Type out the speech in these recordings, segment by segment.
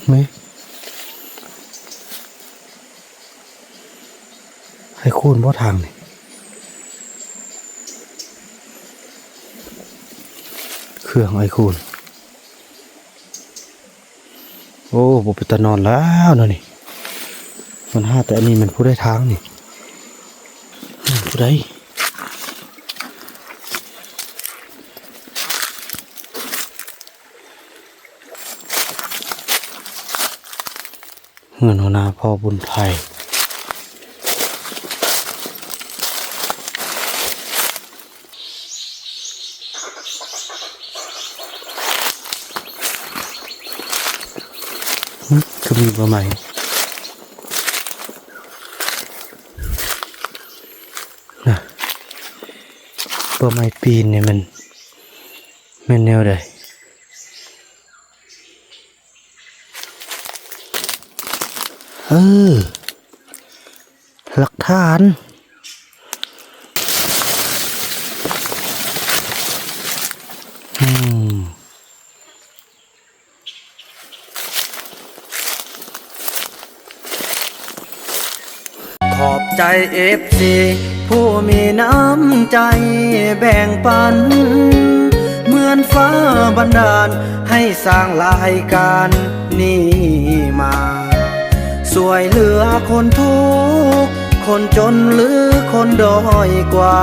ແມ່ນ ໄອ້ໂຄນບໍ່ທາງນີ້ ເຄື່ອງໄອ້ໂຄນ. ໂອ້ ບໍ່ເປັນຕານອນແລ້ວເນາະນີ້ ມັນຫາແຕ່ອັນນີ້ ແມ່ນຜູ້ໃດທາງນີ້ ແມ່ນຜູ້ໃດ? ເຮືອນຫົວໜ້າພໍ່ບຸນໄພ ຫຶ ຄືມີເບົາໄມ້ ນະ ເບົາໄມ້ປີນນີ້ ແມ່ນ ແມ່ນແນວໃດ? ເອີ ຫຼັກຖານ ອືມ. ຂອບໃຈເອັຟຊີຜູ້ມີນ້ຳໃຈແບ່ງປັນ ເໝືອນຟ້າບັນດານໃຫ້ສ້າງລາຍການນີ້ມາ ຊ່ວຍເຫຼືອຄົນທຸກ ຄົນຈົນ ຫຼື ຄົນດ້ອຍກວ່າ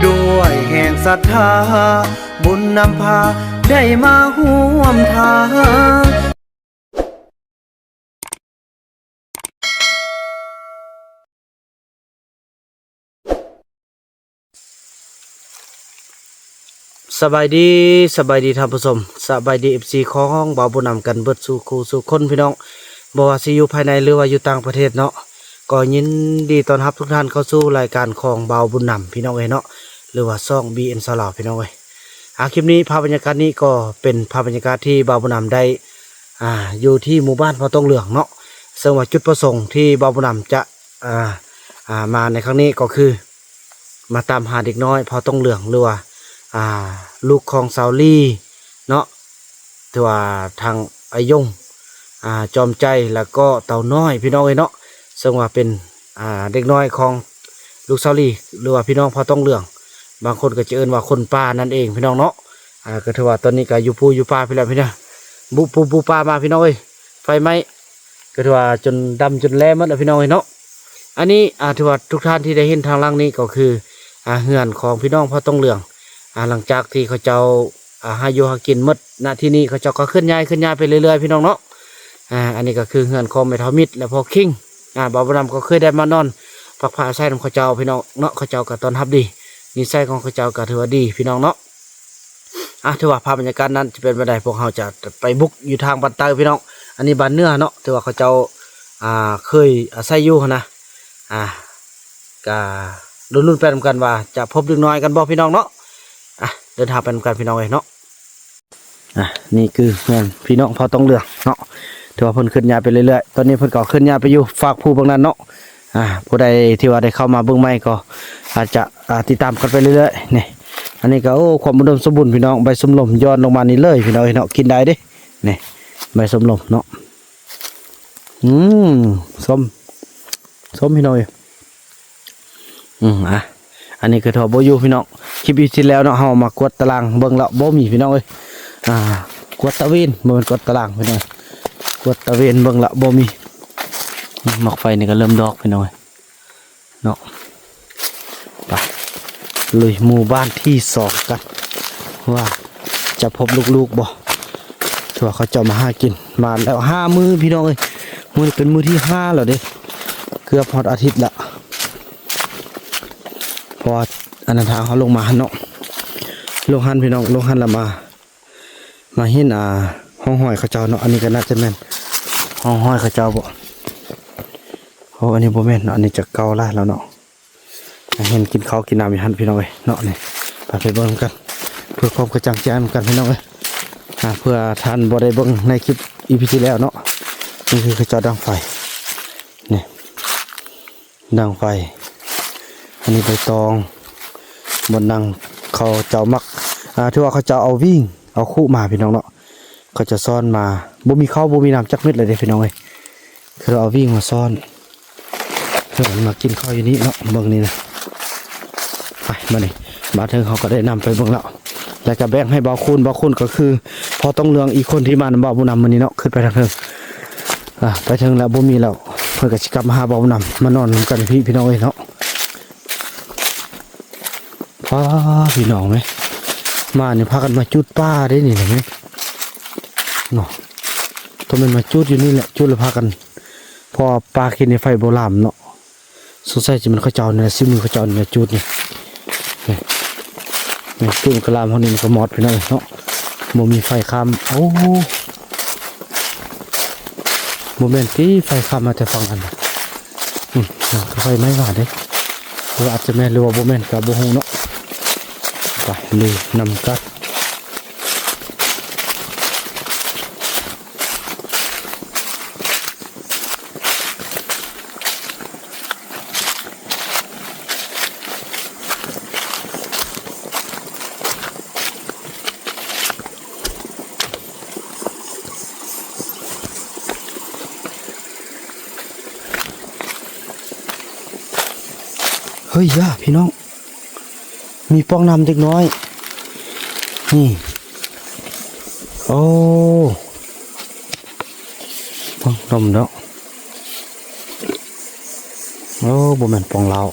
ດ້ວຍແຮງສັດທາ ບຸນນຳພາໄດ້ມາຮ່ວມທາງ. ສະບາຍດີ ສະບາຍດີທ່ານຜູ້ຊົມ ສະບາຍດີເອັຟຊີຂອງບ່າວບຸນນຳກັນເບິດສູ່ຄູ່ສູ່ຄົນພີ່ນ້ອງ ບໍ່ວ່າຊິຢູ່ພາຍໃນ ຫຼືວ່າຢູ່ຕ່າງປະເທດເນາະ ກໍຍິນດີຕ້ອນຮັບທຸກທ່ານເຂົ້າສູ່ລາຍການຂອງບ່າວບຸນນຳພີ່ນ້ອງເອີຍເນາະ ຫຼືວ່າຊ່ອງບີເອັນຊາວລາວພີ່ນ້ອງເອີຍ. ອ່າ ຄລິບນີ້ ພາບບັນຍາກາດນີ້ກໍເປັນພາບບັນຍາກາດທີ່ບ່າວບຸນນຳໄດ້ ອ່າ ຢູ່ທີ່ໝູ່ບ້ານເຜົ່າຕົງເຫຼືອງເນາະ ເຊິ່ງວ່າຈຸດປະສົງທີ່ບ່າວບຸນນຳຈະ ອ່າ ອ່າ ມາໃນຄັ້ງນີ້ກໍຄື ມາຕາມຫາເດັກນ້ອຍເຜົ່າຕົງເຫຼືອງ ຫຼືວ່າ ອ່າ ລູກຂອງສາວລີເນາະ ຖືວ່າທາງອາຍົງ ອ່າ ຈອມໃຈ ແລ້ວກໍເຕົານ້ອຍ ພີ່ນ້ອງເອີຍເນາະ ເຊິ່ງວ່າເປັນ ອ່າ ເດັກນ້ອຍຂອງລູກສາວລີ ຫຼືວ່າພີ່ນ້ອງເຜົ່າຕົງເຫຼືອງ ບາງຄົນກໍຈະເອີ້ນວ່າຄົນປ່ານັ້ນເອງ ພີ່ນ້ອງເນາະ ອ່າ ກໍຖືວ່າຕອນນີ້ກໍຢູ່ປູຢູ່ປ່າພຸ້ນແຫຼະພີ່ນ້ອງ ບຸ ປູ ປູປ່າມາ ພີ່ນ້ອງເອີຍ ໄຟໄໝ້ ກໍຖືວ່າຈົນດຳຈົນແລ້ໝົດແລ້ວ ພີ່ນ້ອງເອີຍເນາະ. ອັນນີ້ ອ່າ ຖືວ່າທຸກທ່ານທີ່ໄດ້ເຫັນທາງຫຼັງນີ້ກໍຄື ອ່າ ເຮືອນຂອງພີ່ນ້ອງເຜົ່າຕົງເຫຼືອງ ອ່າ ຫຼັງຈາກທີ່ເຂົາເຈົ້າ ອ່າ ຫາຢູ່ຫາກິນໝົດ ນະທີ່ນີ້ເຂົາເຈົ້າກໍເຄື່ອນຍ້າຍ ເຄື່ອນຍ້າຍໄປເລື້ອຍໆ ພີ່ນ້ອງເນາະ. ອ່າ ອັນນີ້ກໍຄືເຮືອນຂອງແມ່ເຖົ້າມິດ ແລະ ພໍ່ຄິງ ອ່າ ບ່າວບຸນນຳກໍເຄີຍໄດ້ມານອນພັກພາອາໄສນຳເຂົາເຈົ້າ ພີ່ນ້ອງເນາະ ເຂົາເຈົ້າກໍຕ້ອນຮັບດີ ນິໄສຂອງເຂົາເຈົ້າກໍຖືວ່າດີ ພີ່ນ້ອງເນາະ. ອ່າ ຖືວ່າພາບບັນຍາກາດນັ້ນຈະເປັນແບບໃດ ພວກເຮົາຈະໄປບຸກຢູ່ທາງບ້ານໃຕ້ພີ່ນ້ອງ ອັນນີ້ບ້ານເໜືອເນາະ ຖືວ່າເຂົາເຈົ້າ ອ່າ ເຄີຍອາໄສຢູ່ຫັ້ນນະ ອ່າ ກະລຸ້ນໆໄປນຳກັນວ່າຈະພົບເດັກນ້ອຍກັນບໍ່ພີ່ນ້ອງເນາະ. ອ່າ ເດີນທາງໄປນຳກັນພີ່ນ້ອງເອີຍເນາະ. ອ່າ ນີ້ຄືເຮືອນພີ່ນ້ອງເຜົ່າຕົງເຫຼືອງເນາະ ຖືວ່າເພິ່ນເຄື່ອນຍ້າຍໄປເລື້ອຍໆ ຕອນນີ້ເພິ່ນກໍເຄື່ອນຍ້າຍໄປຢູ່ຟາກພູເບື້ອງນັ້ນເນາະ. ອ່າ ຜູ້ໃດທີ່ວ່າໄດ້ເຂົ້າມາເບິ່ງໃໝ່ກໍອາດຈະ ອ່າ ຕິດຕາມກັນໄປເລື້ອຍໆ ນີ້ ອັນນີ້ກໍ ໂອ້ ຄວາມອຸດົມສົມບູນພີ່ນ້ອງ ໃບສົມລົມຍ້ອນລົງມານີ້ເລີຍພີ່ນ້ອງເອີຍເນາະ ກິນໄດ້ເດ້ ນີ້ ໃບສົມລົມເນາະ ອືມ ສົ້ມ ສົ້ມພີ່ນ້ອງເອີຍ ອືມ ອ່ະ ອັນນີ້ຄືເທາະບໍ່ຢູ່ພີ່ນ້ອງ ຄລິບອີພີທີ່ແລ້ວເນາະ ເຮົາມາກວດຕາລາງເບິ່ງແລ້ວບໍ່ມີພີ່ນ້ອງເອີຍ ອ່າ ກວດຕາເວນ ບໍ່ແມ່ນກວດຕາລາງພີ່ນ້ອງ ກວດຕາເວນເບິ່ງແລ້ວບໍ່ມີ ໝາກໄຟນີ້ກໍເລີ່ມດອກພີ່ນ້ອງເອີຍ ເນາະ ໄປລຸຍໝູ່ບ້ານທີສອງກັນ ວ່າຈະພົບລູກໆບໍ່ ຖືວ່າເຂົາເຈົ້າມາຫາກິນ ມາແລ້ວຫ້າມື້ພີ່ນ້ອງເອີຍ ມື້ນີ້ເປັນມື້ທີຫ້າແລ້ວເດ້ ເກືອບຮອດອາທິດແລ້ວ ເພາະວ່າອັນນັ້ນທາງເຮົາລົງມາຫັ້ນເນາະ ລົງຫັ້ນພີ່ນ້ອງ ລົງຫັ້ນແລ້ວມາ ມາເຫັນ ອ່າ ຮ່ອງຮອຍເຂົາເຈົ້າເນາະ ອັນນີ້ກໍໜ້າຈະແມ່ນຮ່ອງຮອຍເຂົາເຈົ້າບໍ ໂອ້ ອັນນີ້ບໍ່ແມ່ນເນາະ ອັນນີ້ຈະເກົ່າຫຼາຍແລ້ວເນາະ ເຫັນກິນເຂົ້າກິນນ້ຳຢູ່ຫັ້ນພີ່ນ້ອງເອີຍເນາະ ນີ້ ໄປ ໄປເບິ່ງນຳກັນ ເພື່ອຄວາມກະຈ່າງແຈ້ງນຳກັນພີ່ນ້ອງເອີຍ ອ່າ ເພື່ອທ່ານບໍ່ໄດ້ເບິ່ງໃນຄລິບອີພີທີ່ແລ້ວເນາະ ນີ້ຄືເຂົາເຈົ້າດັງໄຟ ນີ້ ດັງໄຟ ອັນນີ້ໃບຕອງ ບ່ອນນັ່ງ ເຂົາເຈົ້າມັກ ອ່າ ຖືວ່າເຂົາເຈົ້າເອົາວິງ ເອົາຄຸມາພີ່ນ້ອງເນາະ ເຂົາຈະຊ້ອນມາ ບໍ່ມີເຂົ້າບໍ່ມີນ້ຳຈັກເມັດເລີຍເດ້ພີ່ນ້ອງເອີຍ. ຄືເອົາວິ່ງມາຊ້ອນ ເພິ່ນມາກິນເຂົ້າຢູ່ນີ້ເນາະ ເບິ່ງນີ້ນະ. ໄປ ມານີ້ ມາເຖິງເຮົາກໍໄດ້ນຳໄປເບິ່ງແລ້ວ ແລ້ວກໍແບ່ງໃຫ້ບ່າວຄູນ. ບ່າວຄູນກໍຄືພໍ່ຕ້ອງເລື່ອງ ອີກຄົນທີ່ມານຳບ່າວບຸນນຳມື້ນີ້ເນາະ ຂຶ້ນໄປທາງເທິງ. ອ່າ ໄປເຖິງແລ້ວບໍ່ມີແລ້ວ ເພິ່ນກໍຊິກັບມາຫາບ່າວບຸນນຳ ມານອນນຳກັນພີ້ ພີ່ນ້ອງເອີຍເນາະ. ປ້າ ພີ່ນ້ອງເອີຍ ມານີ້ພາກັນມາຈູດປ່າເດ້ນີ້ນະ ເນາະ. ຕ້ອງແມ່ນມາຈູດຢູ່ນີ້ແຫຼະ ຈູດແລ້ວພາກັນ ເພາະວ່າປ່າກິນໃນໄຟບໍ່ລາມເນາະ. ສົງໄສຈະແມ່ນເຂົາເຈົ້ານີ້ແຫຼະ ສີມືເຂົາເຈົ້ານີ້ແຫຼະຈູດນີ້. ນີ້ ນີ້ຈູດມັນກໍລາມ ເຮົານີ້ມັນກໍມອດ ພີ່ນ້ອງເນາະ ບໍ່ມີໄຟຂ້າມ. ໂອ້ ບໍ່ແມ່ນຕິ ໄຟຂ້າມມາແຕ່ຝັ່ງນັ້ນ. ອືມ ໄຟໄໝ້ຫວາເດ້ ຫຼືວ່າອາດຈະແມ່ນ ຫຼືວ່າບໍ່ແມ່ນກໍບໍ່ຮູ້ເນາະ. ໄປລຸຍນຳກັນ. ເຮີ້ຍ ຢ່າ ພີ່ນ້ອງ ມີປ່ອງນ້ຳເດັກນ້ອຍນີ້. ໂອ້ ເບິ່ງ ດົມເນາະ. ໂອ້ ບໍ່ແມ່ນປ່ອງລາວ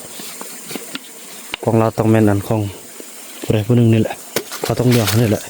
ປ່ອງລາວຕ້ອງແມ່ນອັນຂອງ ຜູ້ໃດຜູ້ໜຶ່ງນີ້ແຫຼະ ເຂົາຕ້ອງເລືອກເຮົານີ້ແຫຼະ.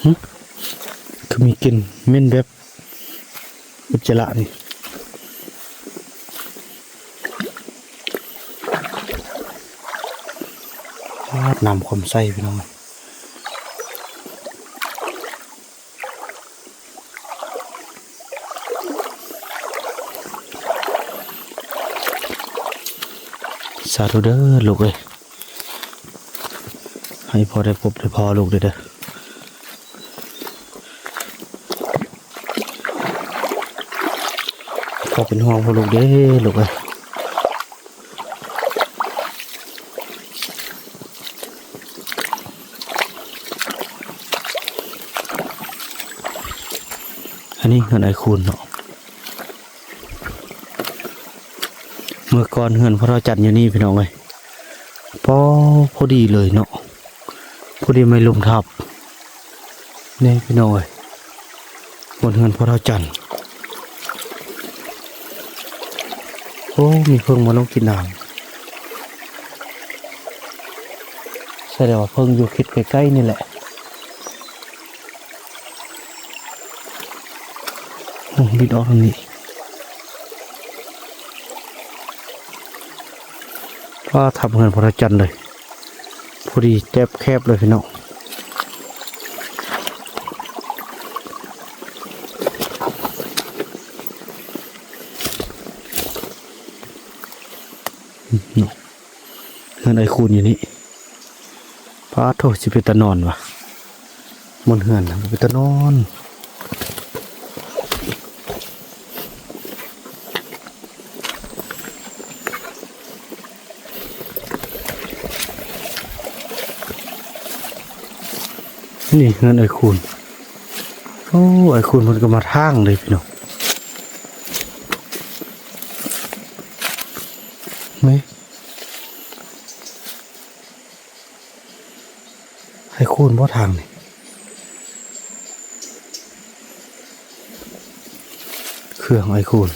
ຫຶ ຄືມີກິ່ນເໝັນແບບອຸດຈະລະນີ້. ປາດ ນ້ຳຄວາມໃສພີ່ນ້ອງ. ສາທຸເດີລູກເອີຍ ໃຫ້ພໍ່ໄດ້ພົບໄດ້ພໍລູກເດີ ເດີ. ພໍ່ເປັນຫ່ວງພໍ່ລູກເດ້ລູກເອີຍ. ອັນນີ້ເຮືອນອ້າຍຄູນເນາະ ເມື່ອກ່ອນເຮືອນພໍ່ເຖົ້າຈັນຢູ່ນີ້ພີ່ນ້ອງເອີຍ. ພໍ ພໍດີເລີຍເນາະ ພໍດີໄມ້ລົ້ມທັບ. ນີ້ພີ່ນ້ອງເອີຍ ບົນເຮືອນພໍ່ເຖົ້າຈັນ. ໂອ້ ມີເຜິ້ງມາລົງກິນນ້ຳ ສະແດງວ່າເຜິ້ງຢູ່ເຂດໃກ້ໆນີ້ແຫຼະ. ໂອ້ ບິດອອກທາງນີ້. ຟ້າທັບເຮືອນພໍ່ເຖົ້າຈັນເລີຍ ພໍດີແຈບແຄບເລີຍພີ່ນ້ອງ. ເຮືອນອ້າຍຄູນຢູ່ນີ້. ປາດໂທ້ ຊິເປັນຕານອນຫວາ ບົນເຮືອນນະ ເປັນຕານອນ. ນີ້ເຮືອນອ້າຍຄູນ. ໂອ້ ອ້າຍຄູນເພິ່ນກໍມາທາງເລີຍພີ່ນ້ອງ. ນີ້ ໃຜ ຄູນບໍ່ທາງນີ້ ເຄື່ອງອ້າຍຄູນ.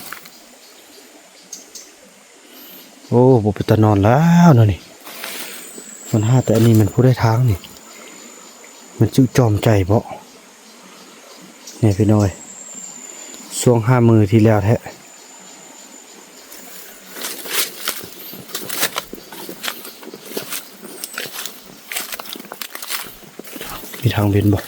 ໂອ້ ບໍ່ເປັນຕານອນແລ້ວນະນີ້. ບັນຫາແຕ່ອັນນີ້ແມ່ນຜູ້ໃດທາງນີ້ ມັນຈຸຈອມໃຈເບາະ. ນີ້ພີ່ນ້ອງເອີຍ ຊ່ວງຫ້າມື້ທີ່ແລ້ວແທ້. ມີທາງເວັນບໍ່?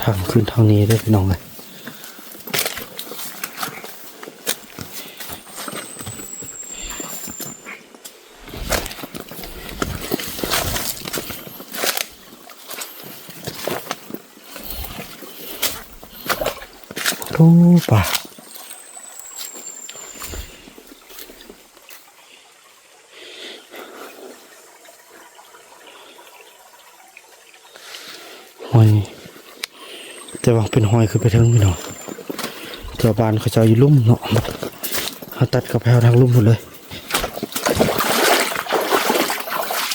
ທາງຂຶ້ນທາງນີ້ເດີພີ່ນ້ອງເອີຍ. ໂອ້ ປາ ຫ້ອຍ ແຕ່ວ່າເປັນຫ້ອຍຂຶ້ນໄປເທິງພີ່ນ້ອງ. ແຖວບ້ານເຂົາເຈົ້າຢູ່ລຸ່ມເນາະ ເຮົາຕັດເຂົ້າໄປເອົາທາງລຸ່ມພຸ້ນເລີຍ.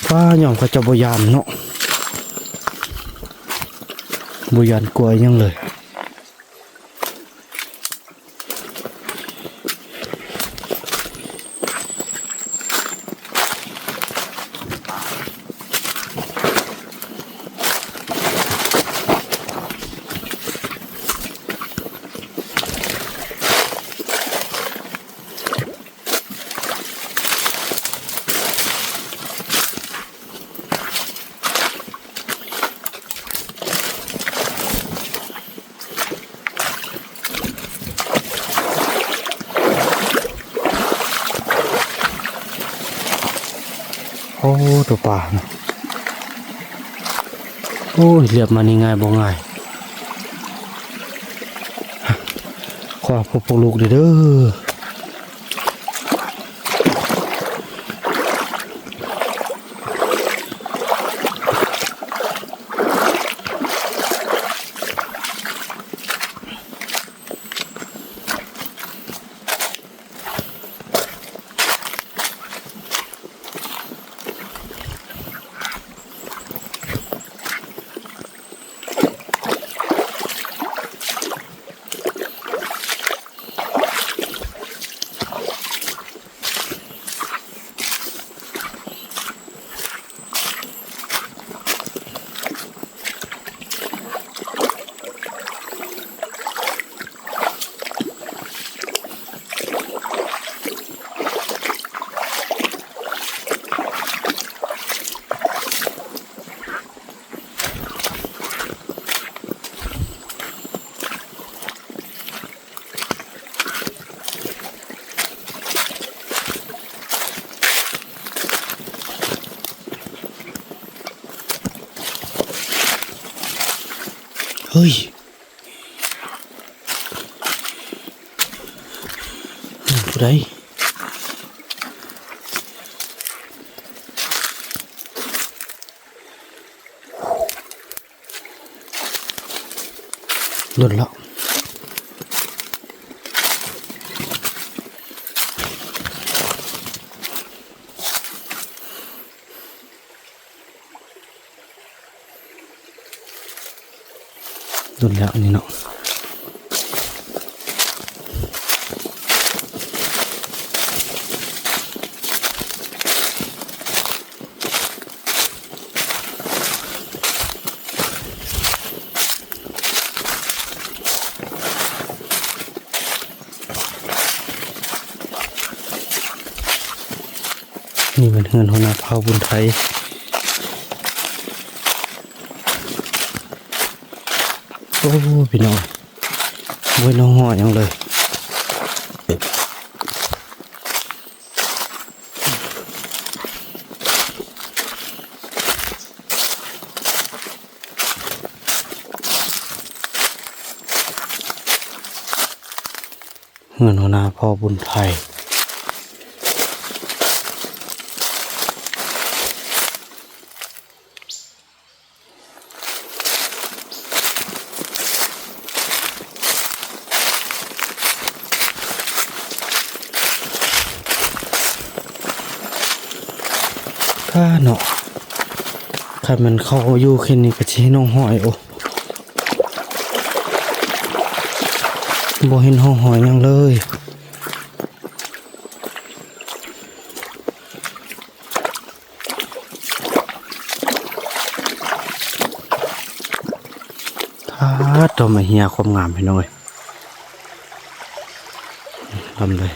ປ້າ ຍອມເຂົາເຈົ້າບໍ່ຢ້ານເນາະ ບໍ່ຢ້ານກົວອີ່ຫຍັງເລີຍ. ໂອ້ ໂຕປາ ໂອ້ຍ ລຽບມານີ້ງ່າຍບໍ່ງ່າຍ. ຂໍໃຫ້ພົບພວກລູກເດີ. ເຮີ້ຍ ນັ້ນຜູ້ໃດ? ດົນແລ້ວ ດົນແລ້ວອັນນີ້ເນາະ. ນີ້ແມ່ນເຮືອນຫົວໜ້າເຜົ່າບຸນໄທ. ໂອ້ ພີ່ນ້ອງ ບໍ່ເຫັນຫ້ອງຫໍຫຍັງເລີຍ. ເຮືອນຫົວໜ້າພໍ່ບຸນໄພ. ປາເນາະ ຄັນແມ່ນເຂົາຢູ່ເຂດນີ້ກໍຊິເຫັນຮ່ອງຮອຍ. ໂອ້ ບໍ່ເຫັນຮ່ອງຮອຍຫຍັງເລີຍ. ປາດ ດອກໄມ້ເຮຍຄວາມງາມ ພີ່ນ້ອງເອີຍ ດຳເລີຍ.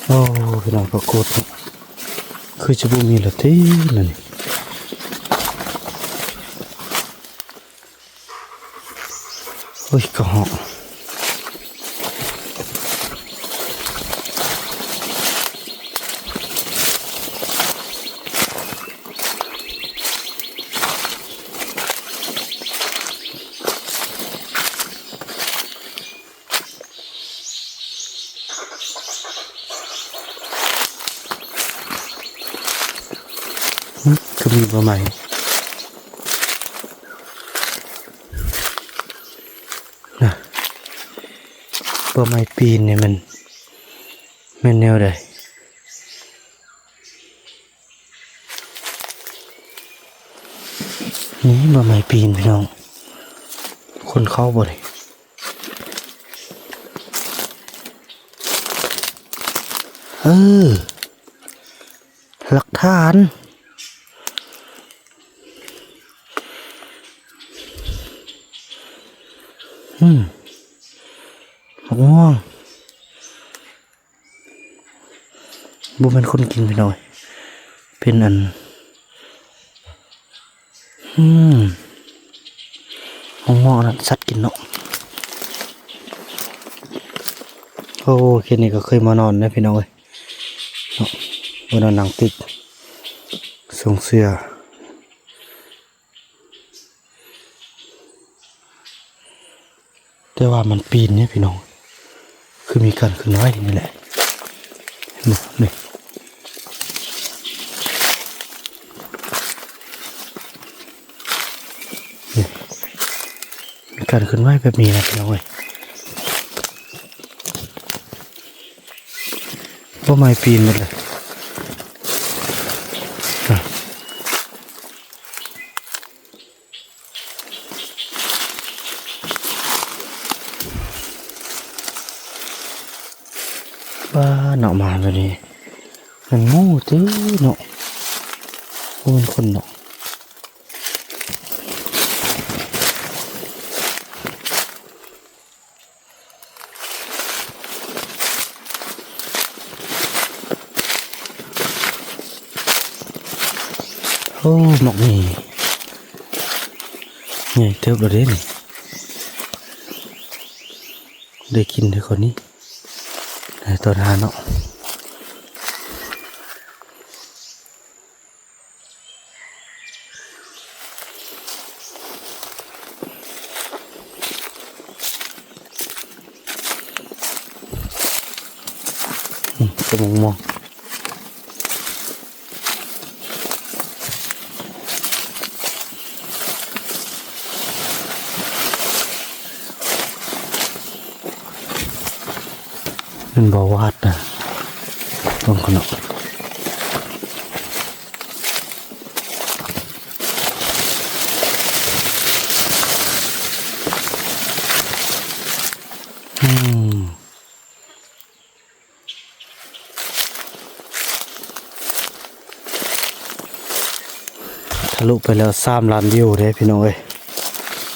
ໂອ້ ພີ່ນ້ອງ ປາກົດເນາະ ຄືຈະບໍ່ມີລະຕິ ນັ້ນ ໂອ້ຍ ກະເຫາະ. ຫຶ ຄືມີບໍ່ໃໝ່ ນະ ບໍ່ໃໝ່ປີນນີ້ມັນ ແມ່ນແນວໃດ? ນີ້ ບໍ່ໄມ້ປີນ ພີ່ນ້ອງ ຄົນເຂົ້າບໍ່ນີ້? ເອີ ຫຼັກຖານ ອືມ ໝາກມ່ວງ. ບໍ່ແມ່ນຄົນກິນ ພີ່ນ້ອງ ເປັນອັນ ອືມ ມະມ່ວງນັ້ນສັດກິນເນາະ. ໂອ້ ເຂດນີ້ກໍເຄີຍມານອນເດ້ ພີ່ນ້ອງເອີຍເນາະ ມານອນນັ່ງຕິກ ສົ່ງເສື້ອ. ແຕ່ວ່າມັນປີນເດ້ພີ່ນ້ອງ ຄືມີການເຄື່ອນໄຫວນີ້ແຫຼະ ເຫັນບໍ່ ນີ້ ນີ້ ມີການເຄື່ອນໄຫວແບບນີ້ນະພີ່ນ້ອງເອີຍ ບໍ່ໄມ້ປີນໝົດເລີຍ. ບ້າເນາະ ມາແບບນີ້ແມ່ນໝູຕິເນາະ ບໍ່ແມ່ນຄົນເນາະ. ໂອ້ ໝາກໝີ່ໃຫຍ່ເຕີບແລ້ວເດ້ນີ້ ໄດ້ກິນເດີຂ້ອຍນີ້ ໄດ້ຕອນຫາເນາະ. ອືມ ກະມ່ວງ ແມ່ນບໍ່ວາດນະ ເບິ່ງກ່ອນເນາະ. ອືມ ທະລຸໄປແລ້ວສາມລ້ານວິວເດ້ພີ່ນ້ອງເອີຍ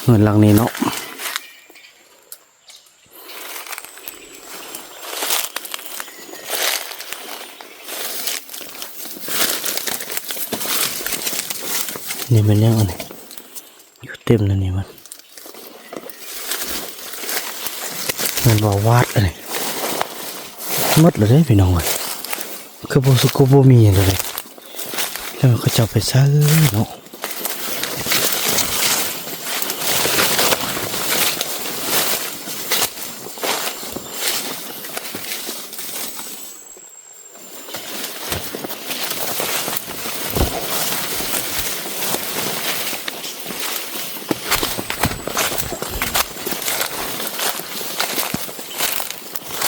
ເຮືອນຫຼັງນີ້ເນາະ. ນີ້ແມ່ນຫຍັງອັນນີ້ ຢູ່ເຕັມແລ້ວນີ້ມັນ ແມ່ນບໍ່ວາດອັນນີ້ ໝົດແລ້ວເດ້ພີ່ນ້ອງເອີຍ ຄືບໍ່ສຸກ ຄືບໍ່ມີແລ້ວເດ້ ແລ້ວເຂົາເຈົ້າໄປໃສເນາະ.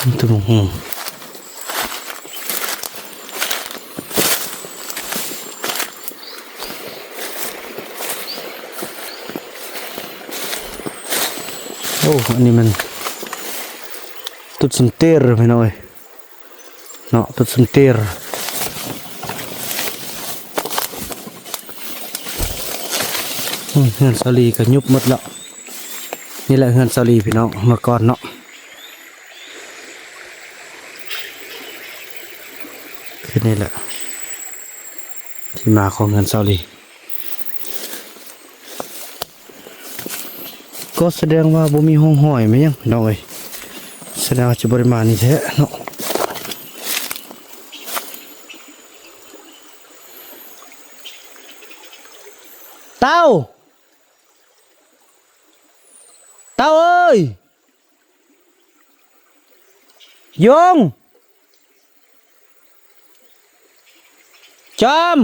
ຕົ້ນໝາກຫຸ່ງ ໂອ້ ອັນນີ້ມັນ ຕົ້ນສຳເຕຣ ພີ່ນ້ອງເອີຍ. ເນາະ ຕົ້ນສຳເຕຣ ອືມ ເຮືອນສາວລີກໍຍຸບໝົດແລ້ວ. ນີ້ແຫຼະເຮືອນສາວລີພີ່ນ້ອງ ເມື່ອກ່ອນເນາະ ຄືນີ້ແຫຼະ ທີ່ມາຂອງເຮືອນສາວລີ. ກໍສະແດງວ່າບໍ່ມີຮ່ອງຮອຍແມ່ນຫຍັງພີ່ນ້ອງເອີຍ ສະແດງວ່າຈະບໍ່ໄດ້ມານີ້ແທ້ເນາະ. ເຕົ້າ ເຕົ້າເອີຍ ຢົງ ຈອມ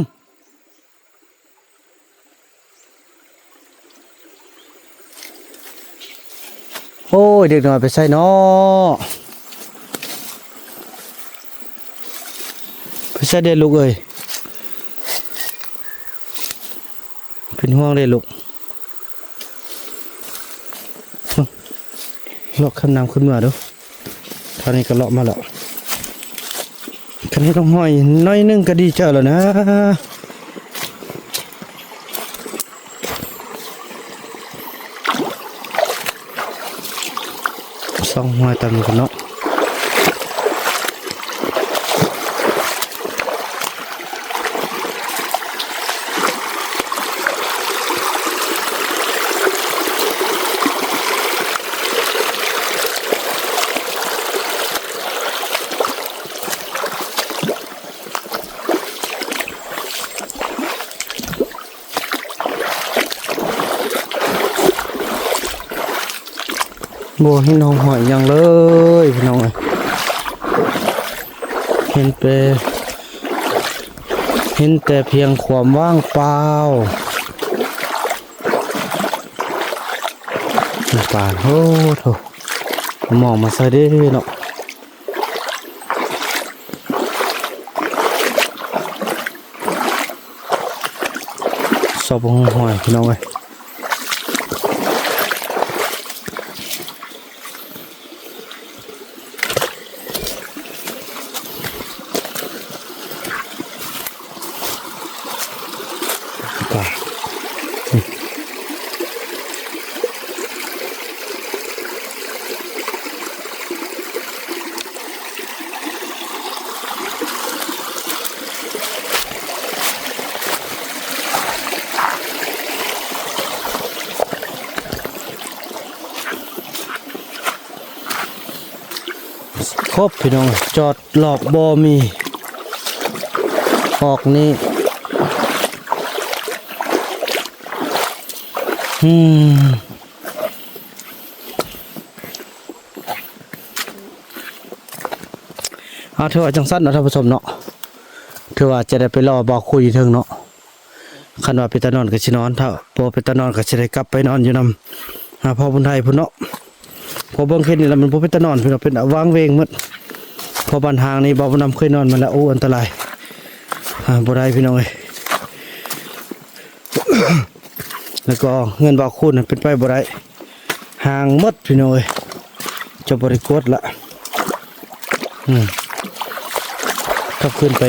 ໂອ້ຍ ເດັກນ້ອຍໄປໃສເນາະ ໄປໃສເດລູກເອີຍ ເປັນຫ່ວງເດ້ລູກ ເລາະຂ້າມນ້ຳຂຶ້ນເມືອດູ. ທາງນີ້ກໍເລາະມາແລ້ວ ຄັນເຫັນຮ່ອງຮອຍໜ້ອຍໜຶ່ງກໍດີໃຈແລ້ວນະ ສ່ອງຮອຍຕາມນີ້ກັນເນາະ. ບໍ່ເຫັນຮ່ອງຮອຍຫຍັງເລີຍພີ່ນ້ອງເອີຍ ເຫັນແຕ່ ເຫັນແຕ່ພຽງຄວາມວ່າງເປົ່າ. ປານ ໂອ້ໂທ້ ມາມອງມາໃສ່ເດ້ເນາະ. ຊອບຫົວຫອຍພີ່ນ້ອງເອີຍ ຄົບພີ່ນ້ອງ ຈອດລອກບໍ່ມີ ອອກນີ້ ອືມ. ເອົາ ຖືວ່າຈັ່ງຊັ້ນເນາະທ່ານຜູ້ຊົມເນາະ ຖືວ່າຈະໄດ້ໄປລໍບ່າວຄູນຢູ່ເທິງເນາະ ຄັນວ່າເປັນຕານອນກໍຊິນອນ ຖ້າບໍ່ເປັນຕານອນກໍຊິໄດ້ກັບໄປນອນຢູ່ນຳ ອາ ພໍ່ບຸນໄທພຸ້ນເນາະ ເພາະເບິ່ງເຂດນີ້ລະມັນບໍ່ເປັນຕານອນພີ່ນ້ອງ ເປັນຫວ່າງເຫວ່ງໝົດ ເພາະບ້ານຮ້າງນີ້ບ່າວບຸນນຳເຄີຍນອນມາແລ້ວ ໂອ້ ອັນຕະລາຍ ອາ ບໍ່ໄດ້ພີ່ນ້ອງເອີຍ. ແລ້ວກໍເຮືອນບ່າວຄູນນັ້ນເປັນໄປບໍ່ໄດ້ ຮ່າງໝົດພີ່ນ້ອງເອີຍ ຈະບໍ່ໄດ້ກວດລະ ອືມ ກັບຄືນໄປ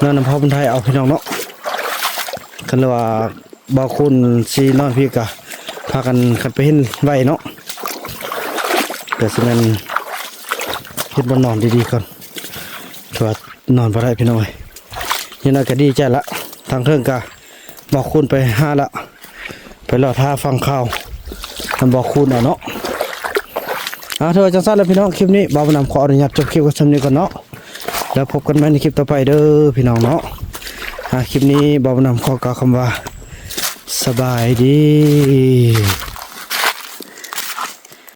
ນອນນຳພໍ່ບຸນໄທເອົາພີ່ນ້ອງເນາະ ຄັນວ່າບ່າວຄູນຊິນອນພີ້ກະພາກັນ ຄັນໄປເຫັນໄວເນາະ ກໍຊິແມ່ນເຮັດບ່ອນນອນດີໆກ່ອນ ຖືວ່າ ນອນບໍ່ໄດ້ພີ່ນ້ອງເອີຍ ຢ່າງໜ້ອຍກໍດີໃຈລະ ທາງເທິງກະບ່າວຄູນໄປຫາລະ ໄປລໍຖ້າຟັງຂ່າວນຳບ່າວຄູນເອົາເນາະ ອາ ຖືວ່າຈັ່ງຊັ້ນລະພີ່ນ້ອງ ຄລິບນີ້ບ່າວບຸນນຳຂໍອະນຸຍາດຈົບຄລິບໄວ້ສ່ຳນີ້ກ່ອນເນາະ ແລ້ວພົບກັນໃໝ່ໃນຄລິບຕໍ່ໄປເດີພີ່ນ້ອງເນາະ ອາ ຄລິບນີ້ບ່າວບຸນນຳຂໍກ່າວຄຳວ່າ ສະບາຍດີ.